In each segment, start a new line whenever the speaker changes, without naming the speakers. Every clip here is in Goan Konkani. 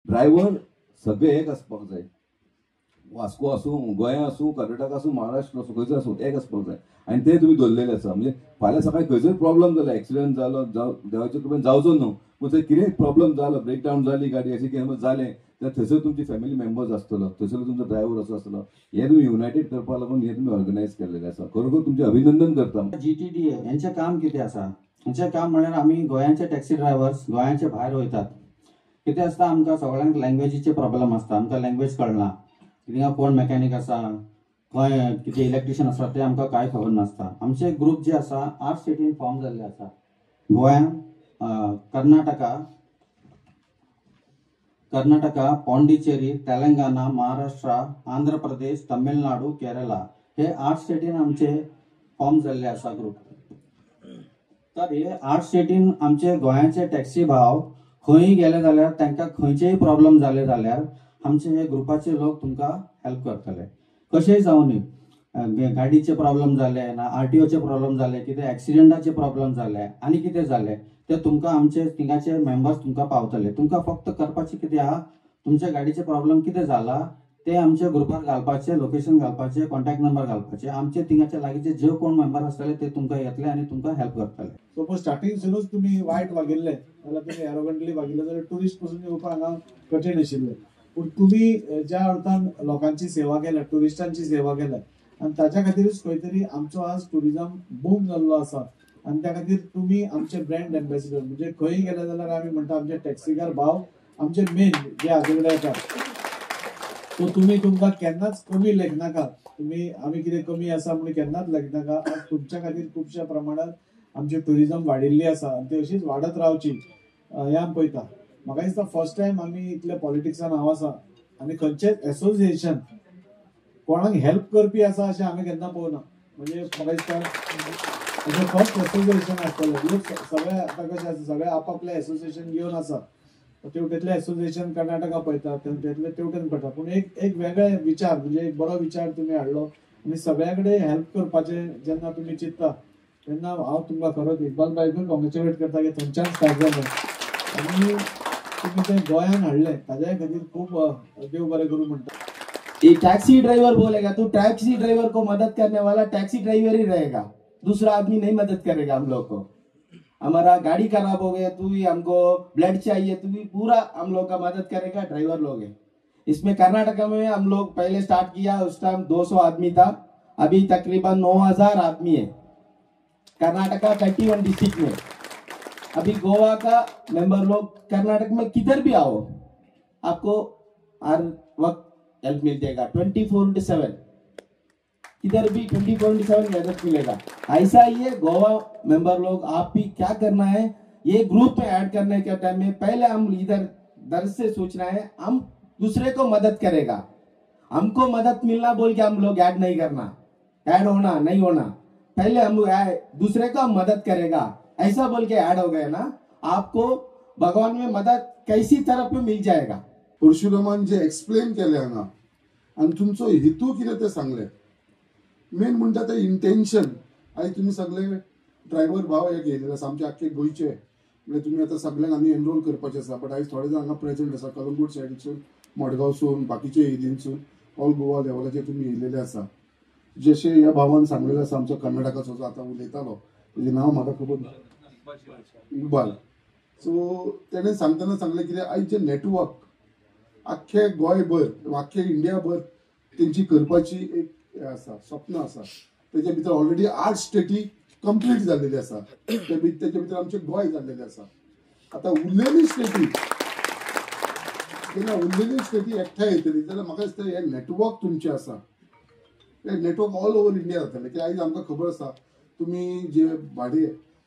ड्रायव्हर सगळे एक आसपाक जाय. वास्को आसूं, गोंया आसूं, कर्नाटक आसूं, महाराष्ट्र आसूं, खंयसर आसूं, एक आसपाक जाय. आनी ते तुमी दवरलेले आसा. म्हणजे फाल्यां सकाळी खंयसर प्रॉब्लम जालो, एक्सिडंट जालो, देवाच्या कृपेन जावचो न्हू, पूण थंय कितेंय प्रॉब्लम जालो, ब्रेकडावन जाली गाडी, अशें कितें जालें जाल्यार थंयसर तुमची फॅमिली मेंबर्स आसतलो, थंयसर तुमचो ड्रायव्हर असो आसतलो. हें तुमी युनायटेड करपाक लागून हें तुमी ऑर्गनायज केल्लेलें आसा. खरोखर तुमचें अभिनंदन करता.
GTDA हेंचें काम कितें आसा? हेंचें काम म्हणल्यार आमी गोंयांचे टॅक्सी ड्रायव्हर्स गोंयांचे भायर वयतात. कितें आसता, आमकां सगळ्यांक लँग्वेजीचे प्रॉब्लम आसता. आमकां लँग्वेज कळना, थिंगा कोण मॅकॅनीक आसा, खंय कितें इलेक्ट्रिशियन आसा तें आमकां कांय खबर नासता. आमचे ग्रूप जे आसा 8 स्टेटीन फॉर्म जाल्ले आसा. गोंयान, कर्नाटका, पॉंडिचेरी, तेलंगाना, महाराष्ट्र, आंध्र प्रदेश, तमिळनाडू, केरला हे 8 स्टेटीन आमचे फॉर्म जाल्ले आसा ग्रूप. तर हे 8 स्टेटीन आमचे गोंयाचे टॅक्सी भाव खंय गेले जाल्यार तांकां खंयचेय प्रॉब्लम जाले जाल्यार आमचे हे ग्रुपाचे लोक तुमकां हेल्प करतले. कशेंय जावं न्ही, गाडीचे प्रॉब्लम जाले ना, RTOचे प्रॉब्लम जाले, कितें एक्सिडंटाचे प्रॉब्लम जाले आनी कितें जाले ते तुमकां आमचे थिंगाचे मेंबर्स तुमकां पावतले. तुमकां फक्त करपाचें कितें आहा, तुमच्या गाडीचे प्रॉब्लम कितें जाला ते आमच्या ग्रुपार घालपाचे, लोकेशन घालपाचे, कॉन्टॅक्ट नंबर घालपाचे. आमचे थिंगाचे लागींचे जे कोण मेंबर आसतले ते तुमकां येतले आनी तुमकां हेल्प करतले.
सपोज स्टार्टिंगसूनच तुमी वायट वागिल्ले जाल्यार, तुमी एरोगंटली वागिल्ले जाल्यार ट्युरिस्ट पसून येवपाक हांगा कठीण आशिल्लें. पूण तुमी ज्या अर्थान लोकांची सेवा केल्या, ट्युरिस्टांची सेवा केल्या आनी ताच्या खातीरूच खंय तरी आमचो आज ट्युरिजम बूम जाल्लो आसा. आनी त्या खातीर तुमी आमचे ब्रँड एम्बेसिडर. म्हणजे खंय गेले जाल्यार आमी म्हणटा आमचे टॅक्सीकार भाव आमचे मेन जे हाजे कडेन येतात. सो तुमी तुमकां केन्नाच कमी लेखनाका, तुमी आमी कितें कमी आसा म्हणून केन्नाच लेखनाका. आज तुमच्या खातीर खुबश्या प्रमाणात आमची ट्युरिजम वाडिल्ली आसा आनी ती अशीच वाडत रावची हें आमी पळयता. म्हाका दिसता फर्स्ट टायम आमी इतले पॉलिटिक्सान हांव आसा आनी खंयचेच एसोसिएशन कोणाक हेल्प करपी आसा अशें आमी केन्ना पळोवना. म्हणजे म्हाका दिसता अशें फर्स्ट एसोसिएशन आसतलें. लोक सगळे आतां कशें आसा, सगळे आपापले एसोसिएशन घेवन आसा. तेवटेंतलें एसोसिएशन कर्नाटका पळयता, तेवटेंतलें तेवटेन पळयता. पूण एक एक वेगळे विचार, म्हणजे एक बरो विचार तुमी हाडलो आनी सगळ्या कडेन हेल्प करपाचें जेन्ना तुमी चिंत्ता तेन्ना हांव तुमकां खरोच इकबाल भाईकूय कॉंग्रेच्युलेट करता की थंयच्यान स्टार्ट जालें आनी तुमी तें गोंयान हाडलें. ताज्याय खातीर खूब देव बरें करूं म्हणटा.
ये टैक्सी ड्राइवर बोलेगा तो टैक्सी ड्राइवर को मदद करने वाला टैक्सी ड्राइवर ही रहेगा, दूसरा आदमी नहीं मदद करेगा हम लोग को. हमारा गाड़ी खराब हो गया तो भी हमको ब्लड चाहिए तो भी पूरा हम लोग का मदद करेगा ड्राइवर लोग है. इसमें कर्नाटक में हम लोग पहले स्टार्ट किया, उस टाइम 200 आदमी था, अभी तकरीबन 9000 आदमी है कर्नाटका 31 डिस्ट्रिक्ट में. अभी गोवा का मेंबर लोग कर्नाटक में किधर भी आओ आपको हर वक्त हेल्प मिल जाएगा. 24/7 किधर भी 24/7 मदद मिलेगा. ऐसा ही है गोवा मेंबर लोग, आप भी क्या करना है, ये ग्रुप में ऐड करने के टाइम में पहले हम इधर दर्द से सोचना है, हम दूसरे को मदद करेगा, हमको मदद मिलना बोल के हम लोग ऐड नहीं करना, ऐड होना नहीं होना, पहले हम दूसरे को मदद करेगा ऐसा बोल के ऐड हो गए ना, आपको भगवान में मदद कैसी तरफ में मिल जाएगा.
परशुरामान जे एक्सप्लेन केलें हांगा आनी तुमचो हेतू कितें तें सांगलें. मेन म्हणटा तें इंटेन्शन. आयज तुमी सगळे ड्रायव्हर भाव हे घेयलेले आसा आमचे आख्खे गोंयचे, म्हणजे तुमी आतां सगळ्यांक आनी एनरोल करपाचें आसा. बट आयज थोडे जाण हांगा प्रेजंट आसा, कलंगूट सायडीसून, मडगांवसून, बाकीचे एरियेनसून, ऑल गोवा लेवलाचेर तुमी येयलेले आसा. जशें ह्या भावान सांगलेलें आसा, आमचो कर्नाटकाचो जो आतां उलयतालो तेजें नांव म्हाका खबर ना, इकबाल. सो तेणें सांगतना सांगलें कितें, आयज जें नेटवर्क आख्खे गोंयभर, आख्खे इंडियाभर तेंची करपाची एक हें आसा, स्वप्न आसा. तेजे भितर ऑलरेडी 8 स्टेटी कंप्लीट जाल्लेली आसा, तेजे भितर आमचें गोंय जाल्लेलें आसा. आतां उरलेली स्टेटी, जेन्ना उरलेली स्टेटी एकठांय येतली जाल्यार म्हाका दिसता हें नेटवर्क तुमचें आसा, हें नेटवर्क ऑल ओवर इंडिया जातलें. कित्याक आयज आमकां खबर आसा तुमी जे भाडें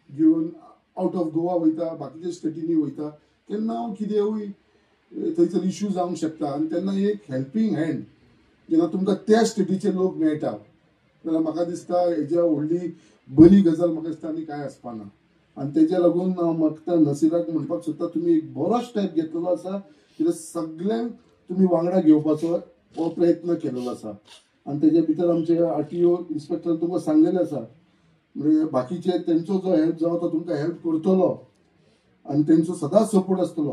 घेवन आवट ऑफ गोवा वयता, बाकीच्या स्टेटींनी वयता, तेन्ना कितेंय थंयसर इश्यू जावंक शकता. आनी तेन्ना एक हेल्पींग हँड जेन्ना तुमकां त्या स्टेटीचे लोक मेळटा जाल्यार म्हाका दिसता हेज्या व्हडली बरी गजाल म्हाका दिसता आनी कांय आसपाना. आनी तेज्या लागून हांव म्हाका नसिराक म्हणपाक सोदता, तुमी एक बरो स्टेप घेतलेलो आसा, कित्याक सगल्यांक तुमी वांगडा घेवपाचो हो प्रयत्न केलेलो आसा. आनी तेजे भितर आमचे RTO inspector तुमकां सांगलेले आसा, म्हणजे बाकीचे तेंचो जो हेल्प जावो तो तुमकां हेल्प करतलो आनी तेंचो सदांच सपोर्ट आसतलो.